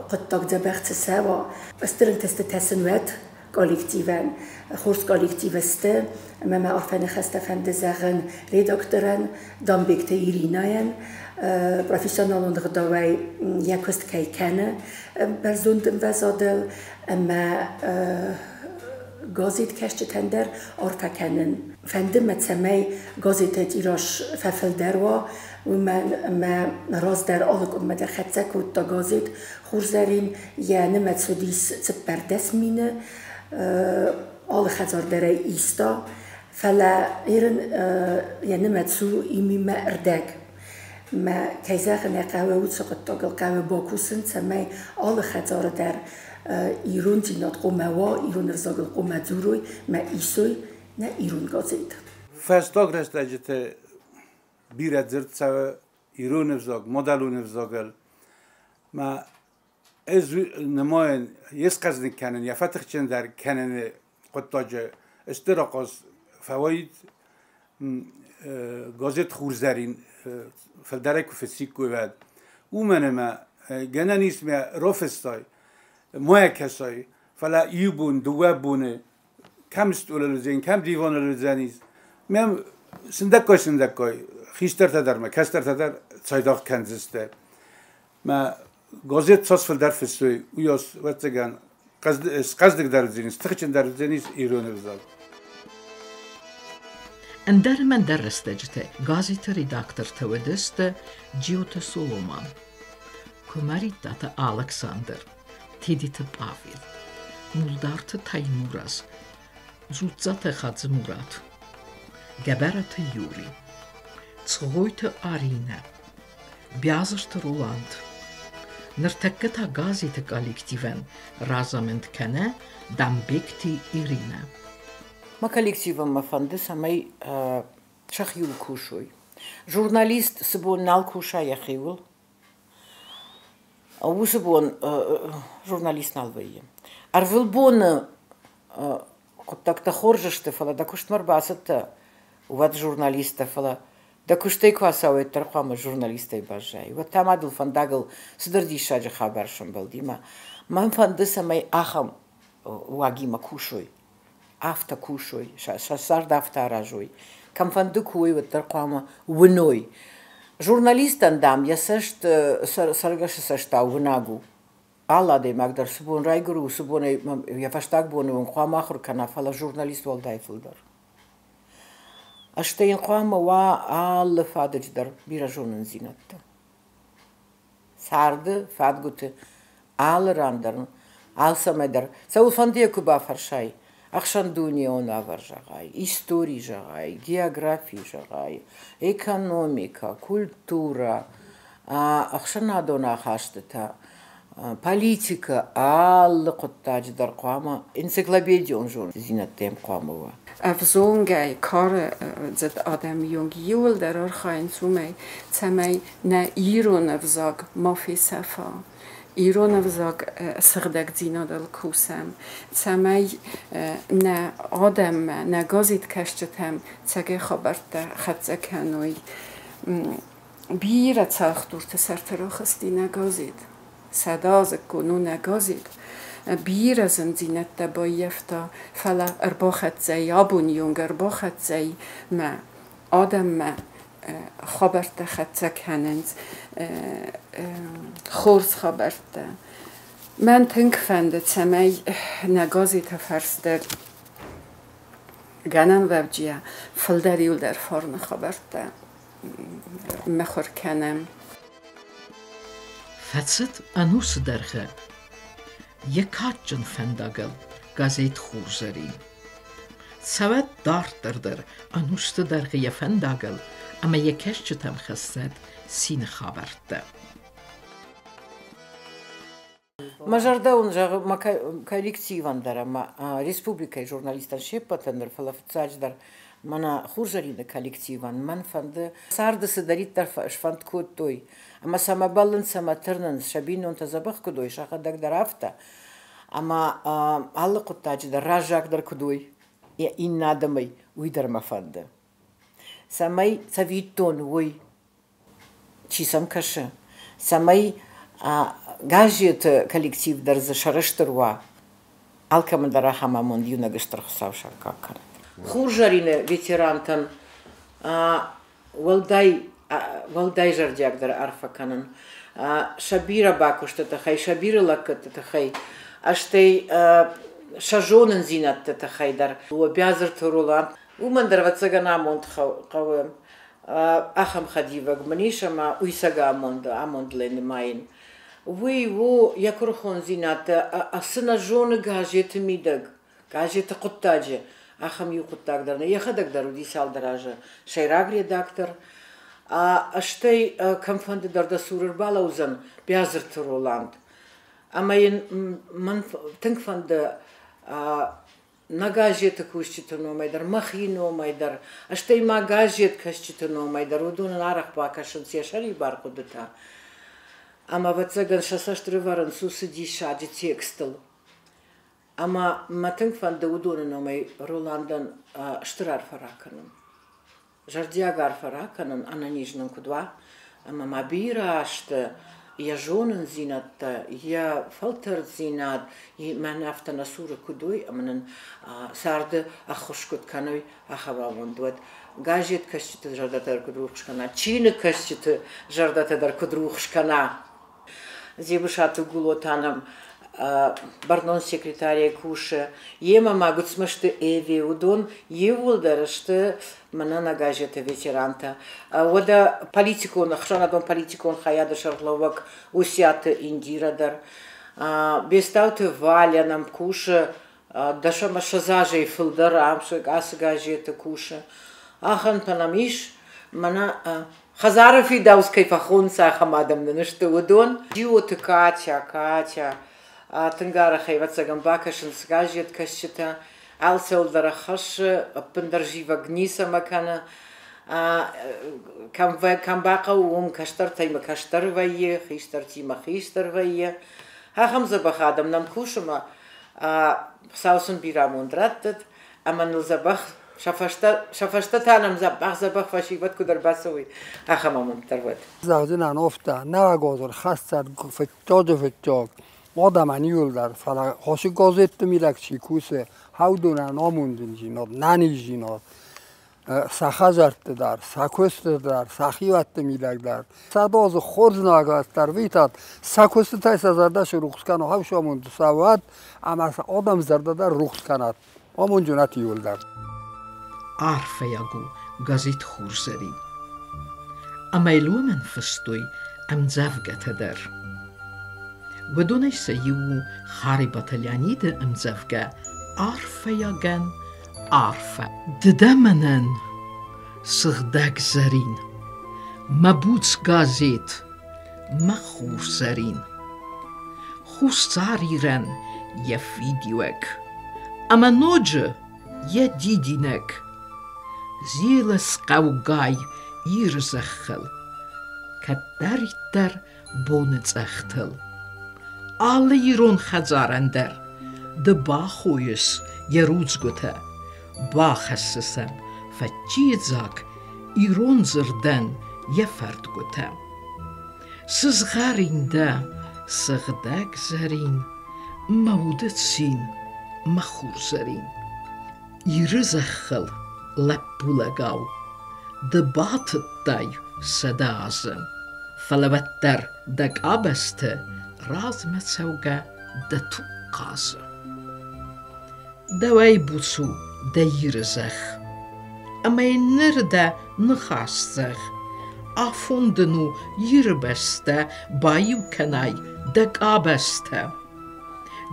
хъуыддаг дзӕбӕх цы цӕуа, стыр ӕнтыстытӕ сын уӕд коллективӕн, хорз коллектив сты, ӕмӕ мӕ арфӕ ныхӕстӕ фӕнды зӕгъын редакторӕн Дамбегты Иринӕйӕн, профессионалон ӕгъдауӕй йӕ куыст кӕй кӕны бӕрзонд ӕмвӕзадыл, ӕмӕ газеткӕсджытӕн дӕр арфӕ кӕнын. Фӕнды мӕ, цӕмӕй газеты тираж фӕфылдӕр уа, Уымӕн ӕмӕ раздӕр алы къуыммӕ дӕр хӕццӕ кодта газет Хурзӕрин, йӕ нымӕц уыдис 14 мины, алы хӕдзар дӕр ӕй иста, фӕлӕ Ирын йӕ нымӕц у имимӕ ӕрдӕг. Мӕ, кӕй зӕгъын ӕй хъӕуы, уыцы хъуыддагыл хъӕуы бакусын, цӕмӕй алы хӕдзары дӕр ирондзинад хъуамӕ уа, ирон ӕвзагыл хъуамӕ дзурой, мӕ исой нӕ ирон газет.
Фӕстаг рӕстӕджыты бирӕ дзырд цӕуы ирон ӕвзаг, мадӕлон ӕвзагыл. Мӕ ӕз нымайын, йе схъӕздыг кӕнын, йӕ фӕтыхджындӕр кӕныны хъуыддаджы стыр ахъаз фӕуаид газет Хурзӕрин фылдӕрӕй куы фыссиккой, уӕд. Уымӕн ӕмӕ гӕнӕн ис мӕ рафыссай, ма кӕсай, фӕлӕ иу бон, дыууӕ боны кӕм стъолыл уыдзӕн, кӕм диваныл уыдзӕнис. Мӕм сындӕггай-сындӕггай хистӕртӕ дӕр мӕ кӕстӕртӕ дӕр цайдагъ кӕндзысты. Мӕ газет цас фылдӕр фыссой, уыйас, ӕвӕццӕгӕн, схъӕздыгдӕр уыдзӕнис, тыхджындӕр уыдзӕнис ирон ӕвзаг.
Ӕндӕр ӕмӕ ӕндӕр рӕстӕджыты газеты редактортӕ уыдысты Джиоты Соломан, Куымӕридтаты Алыксандр, Тедеты Павел, Мулдарты Таймураз, Дзуццаты Хадзымурат, Гӕбӕраты Юри, Цгъойты Аринӕ, Биазырты Роланд. Ныртӕккӕ та газеты коллективӕн разамынд кӕны Дамбегты Иринӕ.
Мӕ коллективӕн мӕ фӕнды, цӕмӕй сӕхиуыл кусой. Журналист цы бон нал куса йӕхиуыл, уыцы бон журналист нал вӕййы. Ӕрвылбоны хъуыддӕгтӕ хорз сты, фӕлӕ дӕ куыстмӕ ӕрбацыдтӕ, уӕд журналисттӕ, фӕлӕ дӕ куыстӕй куы ацӕуай, уӕддӕр хъуамӕ журналистӕй баззайай. Уӕд та ма дыл фӕндагыл цыдӕр диссаджы хабар сӕмбӕлди ӕмӕ мӕн фӕнды, цӕмӕй ахӕм уагимӕ кусой, афтӕ кусой, сӕ цард афтӕ аразой. Кӕмфӕнды куы уой, уӕддӕр хъуамӕ уыной. Журналистӕн, дам, йӕ цӕст цӕргӕсы цӕстау уынаг у. Алы адӕймаг дӕр цы бон райгуыры, уыцы бонӕй йӕ фӕстаг боны онг хъуамӕ ахуыр кӕна, фӕлӕ журналист уӕлдай фылдӕр. Стӕй йын хъуамӕ уа алы фадыджы дӕр бирӕ зонындзинӕдтӕ. Царды фадгуыты алы ран дӕр, алцӕмӕй дӕр. Цӕуылфӕндыйӕ куы бафӕрсай, ӕхсӕндунеон уавӕр зӕгъай, истори зӕгъай, географи зӕгъай, экономикӕ, культурӕ, ӕхсӕнадон ахастытӕ, политикӕ, алы хъуыддаджы дӕр хъуамӕ энциклопедион зонындзинӕдтӕ йӕм хъуамӕ уа.
Ӕвзонгӕй кары-дзыд адӕмы онг иууылдӕр архайынц уымӕй, цӕмӕй нӕ ирон ӕвзаг ма фесӕфа, ирон ӕвзаг сыгъдӕгдзинадыл кусӕм, цӕмӕй нӕ адӕммӕ, нӕ газеткӕсджытӕм цӕгӕй хабӕрттӕ хӕццӕ кӕной. Бирӕ цӕлхдурты сӕрты рахызти нӕ газет. Сӕдӕазыккон у нӕ газет. Бирӕ зындзинӕдтӕ баййӕфта, фӕлӕ ӕрбахӕццӕ и, абоны онг ӕрбахӕццӕ и мӕ адӕммӕ хабӕрттӕ хӕццӕ кӕнынц, хорз хабӕрттӕ. Мӕн тынг фӕнды, цӕмӕй нӕ газеты фӕрстӕ гӕнӕн уӕвджийӕ фылдӕр иуылдӕр фарны хабӕрттӕ мыхуыр кӕнӕм.
Фӕцыд ӕнусы дӕргъы йӕ кадджын фӕндагыл газет Хурзӕрин. Цӕуӕд дарддӕр дӕр ӕнусты дӕргъы йӕ фӕндагыл ӕмӕ йӕ кӕсджытӕм хӕссӕд цины хабӕрттӕ.
Мӕ зӕрдӕ уын зӕгъы мӕ коллективӕн дӕр ӕмӕ республикӕйы журналисттӕн се ппӕтӕн дӕр, фӕлӕ фыццаджыдӕр мӕнӕ Хурзӕрины коллективӕн мӕн фӕнды, царды цыдӕриддӕр сфӕнд кодтой ӕмӕ цӕмӕ бӕллынц, цӕмӕ тырнынц, сӕ бинонтӕ дзӕбӕх куыд уой, сӕхӕдӕг дӕр афтӕ, ӕмӕ алы хъуыддаджы дӕр раззагдӕр куыд уой иннӕ адӕмӕй, уый дӕр мӕ фӕнды. Цӕмӕй цӕвиттон уой, чи сӕм кӕсы, цӕмӕй газеты коллектив дӕр дзы сӕрыстыр уа, алкӕмӕн дӕр ахӕм амонд иунӕг стыр Хуыцау саккаг кӕнӕд. Хурзӕрины ветерантӕн уӕлдай уӕлдай зӕрдиагдӕр арфӕ кӕнын сӕ бирӕ бакуысты тыххӕй, сӕ бирӕ лӕггӕдты тыххӕй, стӕй сӕ зонындзинӕдты тыххӕй дӕр. Биазырты Роланд, уымӕн дӕр, ӕвӕццӕгӕн, амонд хъӕуы. Ахӕм хӕдивӕг мын ис, ӕмӕ уый цӕг амонд, амондыл нымайын. Уый у йӕ куырыхондзинӕдтӕ, цы нӕ зоны газеты мидӕг, газеты хъуыддаджы, ахӕм иу хъуыддаг дӕр нӕ. Йӕхӕдӕг дӕр уыди цалдӕр азы сӕйраг редактор. Стӕй кӕмфӕнды дӕр дӕ цуры ӕрбалӕудзӕн Биазырты Роланд. Ӕмӕ йын мӕн тынг фӕнды нӕ газеты кусджыты номӕй дӕр, мӕхи номӕй дӕр, стӕй ма газеткӕсджыты номӕй дӕр, уыдонӕн арӕх бакӕсынц йӕ сӕрибар хъуыдытӕ. Ӕмӕ, ӕвӕццӕгӕн, сӕ цӕст рывӕрынц уыцы диссаджы текстыл. Ӕмӕ мӕ тынг фӕнды уыдоны номӕй Роландӕн стыр арфӕ ракӕнын. Зӕрдиаг арфӕ ракӕнын, ӕнӕниз нын куыд уа, ӕмӕ ма бирӕ азты йӕ зонындзинӕдтӕ, йӕ фӕлтӕрддзинад мӕнӕ афтӕ нӕ цуры куыд уой ӕмӕ нын царды ӕххуыс куыд кӕной, ахӕм амонд уӕд. Газеткӕсджыты зӕрдӕтӕ дӕр куыд рухс кӕна, чиныгкӕсджыты зӕрдӕтӕ дӕр куыд рухс кӕна. Дзебысаты Гуло та нӕм бӕрнон секретарӕй кусы. Йемӕ ма Гуыцмӕзты Эви, уыдон иууылдӕр сты мӕнӕ нӕ газеты ветерантӕ. Уӕдӕ политикон, ӕхсӕнадон политикон хайады сӕргълӕууӕг Усиаты Индира дӕр. Бестауты Валя нӕм кусы 10 ӕмӕ 20 азӕй фылдӕр ацы газеты кусы. Ахӕмтӕ нӕм ис. Мӕнӕ хӕдзары фидауц кӕй фӕхонынц, ахӕм адӕм нын сты уыдон. Джиоты Катя, Катя, тынг арӕх, ӕвӕццӕгӕн, бакӕсынц газеткӕсджытӕ, алцӕуыл дӕр ӕххӕссы, ӕппындӕр зивӕг ницӕмӕ кӕны. Кӕм бахъӕуы, уым кӕстӕртӕй кӕстӕр вӕййы, хистӕртимӕ хистӕр вӕййы. Ахӕм дзӕбӕх адӕм нӕм кусы ӕмӕ Хуыцау сын бирӕ амонд раттӕд ӕмӕ ныл дзӕбӕх сӕ фӕстӕ, сӕ фӕстӕ та нӕм дзӕбӕх-дзӕбӕх фӕсивӕд куыд ӕрбацӕуой, ахӕм амонд дӕр уӕд.
Зӕгъдзынӕн афтӕ, нӕуӕгазыр хӕссӕд фыццаджы фыццаг адӕмӕн иуылдӕр, фӕлӕ ацы газетты мидӕг чи кусы, уыдонӕн амондджындзинад, нӕниздзинад, сӕ хӕдзӕртты дӕр, сӕ куысты дӕр, сӕ хиуӕтты мидӕг дӕр. Сӕ дозы хорз нагӕд дӕр витат, сӕ куыстытӕй сӕ зӕрдӕ срухс кӕна, хӕвсамонд сӕ уӕд ӕмӕ сӕ адӕм зӕрдӕ дӕр рухс кӕнӕд. Амондджын иууылдӕр.
Арфӕйаг у газет Хурзӕрин. Ӕмӕ йыл уымӕн фыстой ӕмдзӕвгӕтӕ дӕр. Уыдонӕй сӕ иу у Харебаты Леониды ӕмдзӕвгӕ «Арфӕйагӕн арфӕ». Ды дӕ мӕнӕн сыгъдӕг зӕрин, мӕ буц газет, мӕ хурзӕрин. Хуссар Ирӕн йӕ фидиуӕг ӕмӕ ноджы йӕ дидинӕг. Зилыс хъӕугай Иры зӕххыл, кӕддӕриддӕр боныцъӕхтыл. Алы ирон хӕдзарӕн дӕр ды бахойыс йӕ рудзгуытӕ, бахӕссы сӕм фӕччийыдзаг ирон дзырдӕн йӕ фӕрдгуытӕ. Сызгъӕрин дӕ, сыгъдӕг зӕрин, мӕ уды цин, мӕ хурзӕрин. Иры зӕххыл лӕппулӕгау ды батыдтай 100 азы, фӕлӕ уӕддӕр дӕ къабӕзты размӕ цӕугӕ дӕ туг хъазы. Дӕуӕй буц у дӕ Иры зӕхх, ӕмӕ йын ныр дӕ ныхас зӕгъ, афон дын у Иры бӕстӕ баиу кӕнай дӕ къабӕзтӕ.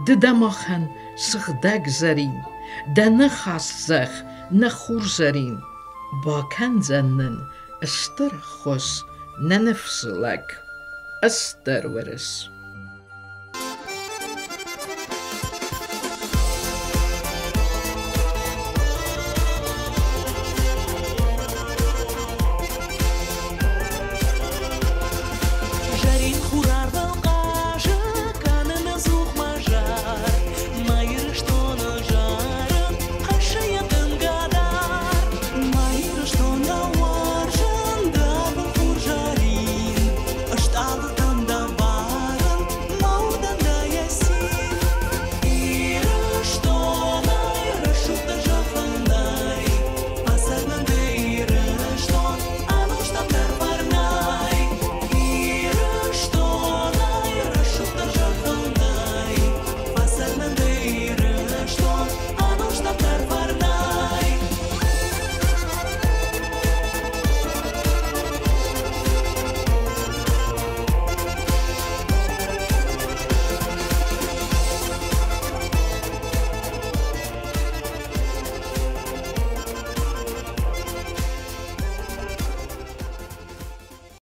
Ды дӕ махӕн сыгъдӕг зӕрин, дӕ ныхас зӕгъ, нӕ хурзӕрин, бакӕндзӕн нын стыр ӕххуыс нӕ ныфсы лӕг, ыстыр уырыс.